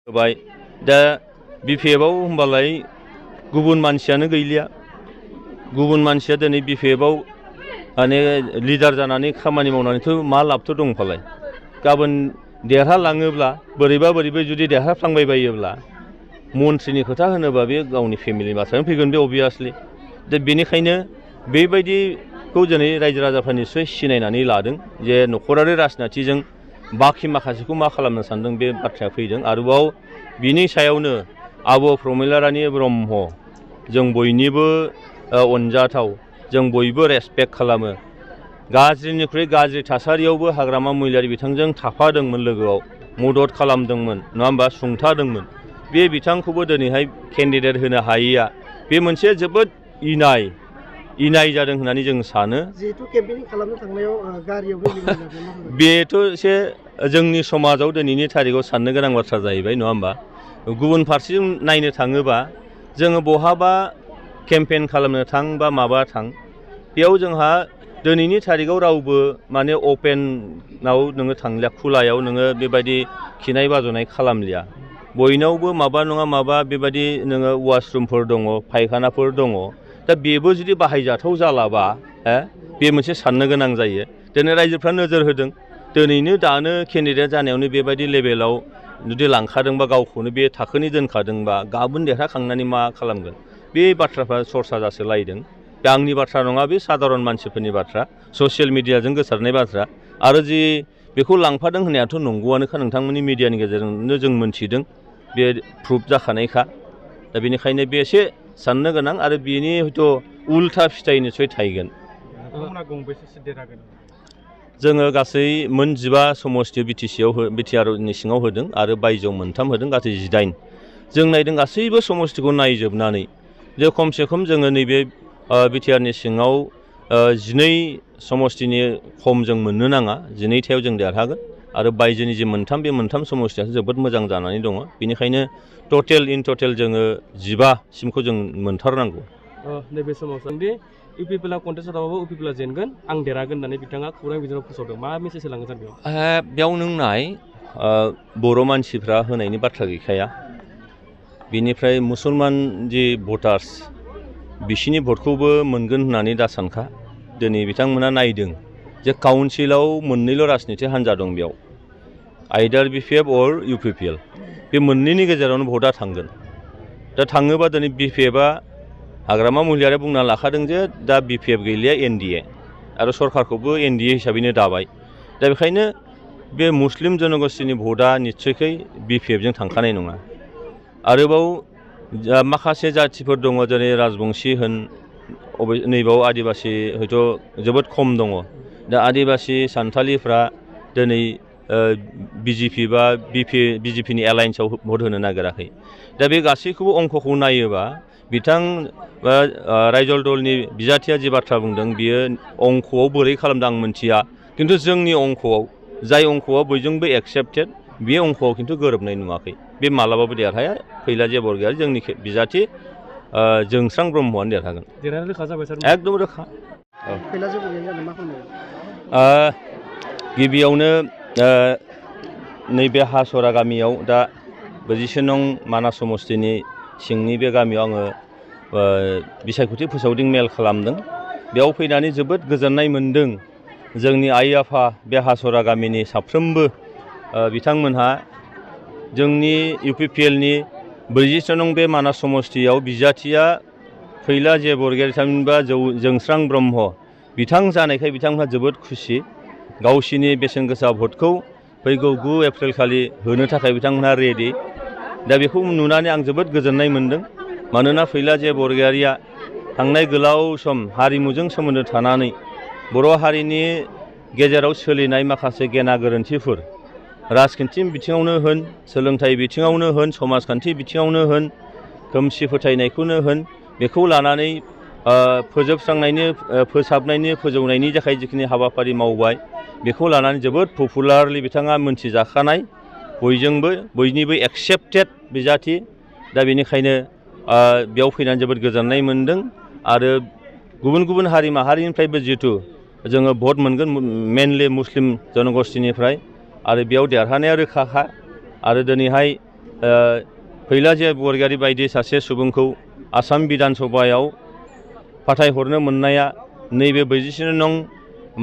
होबाय दा बिपिएफआव होमबालाय गुबुन मानसियानो गैलिया गुबुन मानसिया दिनै बिपिएफआव माने लिडार जानानै खामानि मावनानैथ' मा लाबथ' दं फालाय गाबोन देरहालाङोब्ला बोरैबा जुदि देरहाफ्लांबाय बायोब्ला मन्थ्रिनि खोथा होनोबा बे गावनि फेमिलि बाथ्रायानो फैगोन बे अबभियासलि दा बेनिखायनो बेबायदिखौ दिनै रायजो राजाफ्रा निस्सय सिनायनानै लादों जे नखरारि राजनितिजों बाखि माखासेखौ मा खालामनो सानदों बे बाथ्राया फैदों आरोबाव बिनि सायावनो आब' प्रमिला रानी ब्रह्म जों बयनिबो अनजाथाव जों बयबो रेसपेक्ट खालामो गाज्रिनिख्रुइ गाज्रि थासारियावबो हाग्रामा महिलारि बिथांजों थाफादोंमोन लोगोआव मदद खालामदोंमोन नङा होमबा सुंथादोंमोन बे बिथांखौबो दिनैहाय केन्डिडेट होनो हायैया बे मोनसे जोबोद इनाय जादों होननानै जों सानो जिहेतु केम्पेनिं खालामनो थांनायाव गारियावबो बेथ' एसे जोंनि समाजाव दिनैनि थारिखआव साननो गोनां बाथ्रा जाहैबाय नङा होमबा गुबुन फारसेजों नायनो थाङोबा जोङो बहाबा केम्पेन खालामनो थां बा माबा थां बेयाव जोंहा दिनैनि थारिखआव रावबो माने अपेनाव नोङो थांलिया खुलायाव नोङो बेबायदि खिनाय बाज'नाय खालामलिया बयनावबो माबा नङा माबा बेबायदि नोङो वाशरुमफोर दङ फायखानाफोर दङ दा बेबो जुदि बाहायजाथाव जालाबा बे मोनसे साननो गोनां जायो दिनै रायजोफ्रा नोजोर होदों दिनैनो दानो केन्डिडेट जानायावनो बेबायदि लेभेलाव जुदि लांखादोंबा गावखौनो बे थाखोनि दोनखादोंबा गाबोन देरहाखांनानै मा खालामगोन बे बाथ्राफ्रा सरसा जासोलायदों बे आंनि बाथ्रा नङा बे साधारन मानसिफोरनि बाथ्रा ससियेल मिडियाजों गोसारनाय बाथ्रा आरो जि बेखौ लांफादों होननायाथ' नंगौआनोखा नोंथांमोननि मिडियानि गेजेरजोंनो जों मोनथिदों बे प्रुफ जाखानायखा दा बेनिखायनो बे एसे साननो गोनां आरो बेनि हयथ' उल्था फिथाइ निस्सय थाहैगोन जोङो गासै मोन 15 समस्ति बिटिआरनि सिङाव होदों आरो बायजोआव 3 होदों गासै 18 जों नायदों गासैबो समस्तिखौ नायजोबनानै जे खमसे खम जोङो नैबे बिटिआरनि सिङाव 12 समस्तिनि खम जों मोननो नाङा 12थायाव जों देरहागोन आरो बायजोनि जे 3 बे 3 समस्तियासो जोबोद मोजां जानानै दङ बेनिखायनो इन टटेल जोङो 15 सिमखौ जों मोनथारनांगौ नैबे समाव सानदि इउपिपिएलआ कन्टेस्ट जाबाबो इउपिपिएलआ जेनगोन आं देरहागोन होननानै बिथाङा खौरां बिजोङाव फोसावदों मा मेसेज होलांगोन सार बेयाव नों नाय बर' मानसिफ्रा होनायनि बाथ्रा गैखाया बिनिफ्राय मुसलमान जि भटार्स बिसिनि भटखौबो मोनगोन होननानै दा सानखा दिनै बिथांमोना नायदों जे काउन्सिलाव मोननैल' राजनिति हान्जा दं बेयाव आइदार बिपिएफ अर इउपिपिएल बे मोननैनि गेजेरावनो भटआ थांगोन दा थाङोबा दिनै बिपिएफआ हाग्रामा महिलारिया बुंना लाखादों जे दा बिपिएफ गैलिया एनडिए आरो सरकारखौबो एनडिए हिसाबैनो दाबाय दा बेखायनो बे मुस्लिम जनगोष्ठीनि भटआ निस्सयकै बिपिएफजों थांखानाय नङा आरोबाव माखासे जाथिफोर दङ जेरै राजबंशी होन नैबाव आदिबासि हयथ' जोबोद खम दङ दा आदिबासि सान्थालिफ्रा दिनै बिजेपि बा बिजेपिनि एलायन्सआव भट होनो नागिराखै दा बे गासैखौबो अंकखौ नायोबा बिथां रायजल दलनि बिजाथिया जि बाथ्रा बुंदों बियो अंकआव बोरै खालामदों आं मिन्थिया खिन्थु जोंनि अंकआव जाय अंकआ बयजोंबो एक्सेप्टेड बे अंकआव खिन्थु गोरोबनाय नुवाखै बे मालाबाबो देरहाया फैलाजे बरगयारी जोंनि बिजाथि जोंस्रां ब्रह्मआनो देरहागोन रोखा जाबाय सार एकदम रोखा गिबियावनो नैबे हासरा गामियाव दा 22 नं मानास समस्तिनि सिंनि बे गामियाव आङो बिसायख'थि फोसावदिं मेल खालामदों बेयाव फैनानै जोबोद गोजोननाय मोन्दों जोंनि आइ आफा बे हासरा गामिनि साफ्रोमबो बिथांमोनहा जोंनि इउपिपिएलनि 22 नं बे मानास समस्तियाव बिजाथिया फैलाजे बरगयारी थामहिनबा जोंस्रां ब्रह्म बिथां जानायखाय बिथांमोनहा जोबोद खुसि गावसिनि बेसेन गोसा भटखौ फैगौ 9 एप्रिल खालि होनो थाखाय बिथांमोनहा रेडि दा बेखौ नुनानै आं जोबोद गोजोननाय मोन्दों मानोना फैलाजे बरगयारीया थांनाय गोलाव सम हारिमुजों सोमोन्दो थानानै बर' हारिनि गेजेराव सोलिनाय माखासे गेना गोरोन्थिफोर राजखान्थि बिथिङावनो होन सोलोंथाइ बिथिङावनो होन समाजखान्थि बिथिङावनो होन खोमसि फोथायनायखौनो होन बेखौ लानानै फोसाबनायनि फोजौनायनि थाखाय जिखिनि हाबाफारि मावबाय बेखौ लानानै जोबोद पपुलारलि बिथाङा मोनथिजाखानाय बयनिबो एक्सेप्टेड बिजाथि दा बेनिखायनो बेयाव फैनानै जोबोद गोजोननाय मोन्दों आरो गुबुन गुबुन हारि माहारिनिफ्रायबो जिहेतु जोङो भट मोनगोन मेनलि मुस्लिम जनगोष्ठीनिफ्राय आरो बेयाव देरहानाया रोखाखा आरो दिनैहाय फैलाजे बरगयारी बायदि सासे सुबुंखौ आसाम बिधान सभायाव फाथायहरनो मोननाया नैबे 47 नं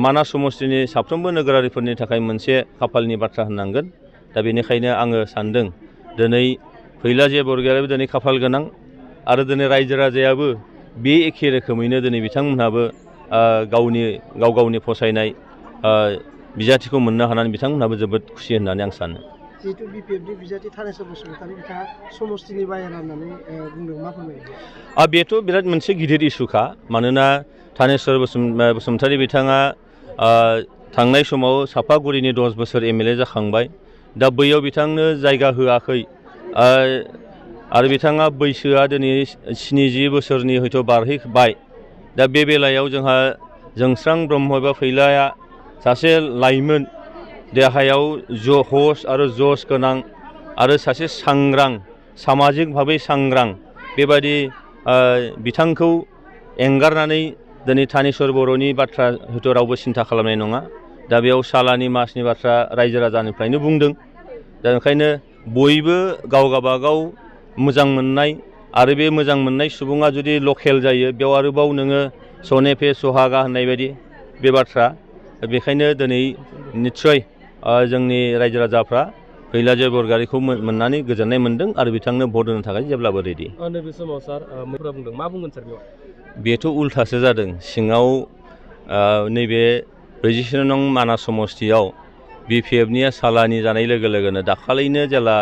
मानास समष्टिनि साफ्रोमबो नोगोरारिफोरनि थाखाय मोनसे खाफालनि बाथ्रा होननांगोन। दा बेनिखायनो आङो सानदों दिनै फैलाजे बरगयारियाबो दिनै खाफाल गोनां आरो दिनै रायजो राजायाबो बे एखे रोखोमैनो दिनै बिथांमोनहाबो गावनि फसायनाय बिजाथिखौ मोननो हानानै बिथांमोनहाबो जोबोद खुसि होननानै आं सानो। जिहेतु बिपिएफनि बिजाथि थानेस्वर बसुमतारी बिथाङा समष्टिनि बाहेरा होननानै बुंदों, मा फोरमायो? बेथ' बिराद मोनसे गिदिर इस्युखा। मानोना थानेस्वर बसुमतारी बिथाङा थांनाय समाव सापागुरिनि 10 बोसोर एमएलए जाखांबाय। दा बैयाव बिथांनो जायगा होआखै आरो बिथाङा बैसोआ दिनै 70 बोसोरनि हयथ' बारहैबाय। दा बे बेलायाव जोंहा जोंस्रां ब्रह्म एबा फैलाया सासे लाइमोन, देहायाव होश आरो जस गोनां आरो सासे सांग्रां, सामाजिक भाबै सांग्रां, बेबायदि बिथांखौ एंगारनानै दिनै थानेस्वर बर'नि बाथ्रा हयथ' रावबो सिन्था खालामनाय नङा। दा बेयाव सालानि मासनि बाथ्रा रायजो राजानिफ्रायनो बुंदों। दा ओंखायनो बयबो गावगाबागाव मोजां मोननाय आरो बे मोजां मोननाय सुबुङा जुदि लकेल जायो, बेयाव आरोबाव नोङो सने पे सुहागा होननाय बायदि बे बाथ्रा। बेखायनो दिनै निस्सय जोंनि रायजो राजाफ्रा फैलाजे बरगयारिखौ मोननानै गोजोननाय मोनदों आरो बिथांनो भट होनो थाखाय जेब्लाबो रेडि। नैबे समाव सार मैफोरा बुंदों, मा बुंगोन सार बेयाव? बेथ' उल्थासो जादों। सिङाव नैबे 47 नं मानास समष्टियाव बिपिएफनिया सालानि जानाय लोगो लोगोनो दाखालिनो जेला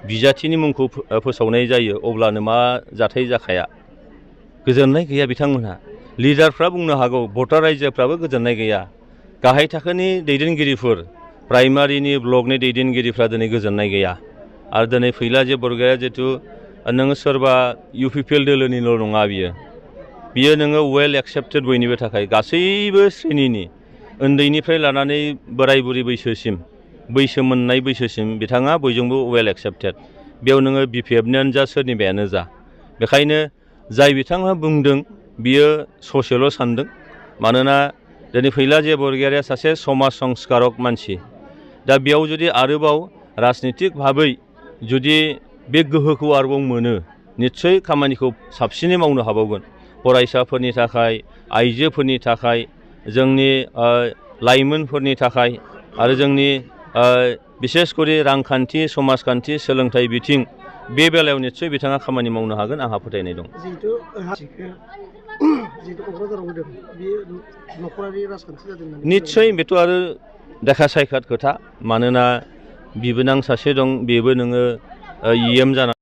बिजाथिनि मुंखौ फोसावनाय जायो, अब्लानो मा जाथाय जाखाया। गोजोननाय गैया बिथांमोनहा। लिडारफ्रा बुंनो हागौ, भटार रायजोफ्राबो गोजोननाय गैया। गाहाय थाखोनि दैदेनगिरिफोर, प्राइमारिनि ब्लकनि दैदेनगिरिफ्रा दिनै गोजोननाय गैया। आरो दिनै फैलाजे बरगयारिया जितु नोङो सोरबा इउपिपिएल दोलोनिल' नङा, बियो नोङो वेल एक्सेप्टेड बयनिबो थाखाय, गासैबो श्रेणिनि, उन्दैनिफ्राय लानानै बोराय बुरि बैसोसिम, बैसो मोननाय बैसोसिम बिथाङा बयजोंबो वेल एक्सेप्टेड। बेयाव नोङो बिपिएफनियानो जा सोरनिबायानो जा। बेखायनो जाय बिथाङा बुंदों बियो ससेल' सानदों। मानोना दिनै फैलाजे बरगयारिया सासे समाज संस्कारक मानसि। दा बेयाव जुदि आरोबाव राजनितिक भाबै जुदि बे गोहोखौ आरोबाव मोनो, निस्सय खामानिखौ साबसिनै मावनो हाबावगोन। फरायसाफोरनि थाखाय, आइजोफोरनि थाखाय, जोंनि लाइमोनफोरनि थाखाय आरो जोंनि बिसेसकरि रांखान्थि, समाजखान्थि, सोलोंथाइ बिथिं, बे बेलायाव निस्सय बिथाङा खामानि मावनो हागोन, आंहा फोथायनाय दं। निस्सय बेथ' आरो देखा सायखात खोथा। मानोना बिबोनां सासे दं, बेबो नोङो EM जानानै